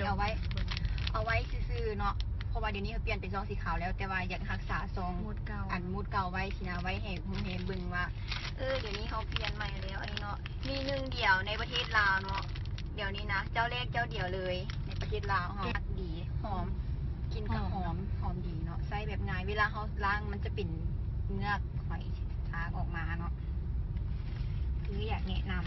ເອົາໄວ້ ເອົາໄວ້ຊື່ໆເນາະ ເພາະວ່າດຽວນີ້ເຮົາປ່ຽນເປັນຊອງສີຂາວແລ້ວ ແຕ່ວ່າຢາກຮັກສາຊອງ ໝົດເກົ່າ ອັນໝົດເກົ່າໄວ້ຊີ້ນະ ໄວ້ໃຫ້ ໃຫ້ເບິ່ງວ່າ ເອີ ດຽວນີ້ເຮົາປ່ຽນໃໝ່ແລ້ວ ອັນນີ້ເນາະ ມີໜຶ່ງດຽວໃນປະເທດລາວເນາະ ດຽວນີ້ນະ ເຈົ້າແລກເຈົ້າດຽວເລີຍໃນປະເທດລາວເຮົາ ດີ ຫອມ ກິ່ນກໍຫອມ ຫອມດີເນາະ ໃຊ້ແບບງ່າຍ ເວລາເຮົາລ້າງມັນຈະເປັນເມືອກຫອຍທາກອອກມາເນາະ ຄືຢາກແນະນຳ.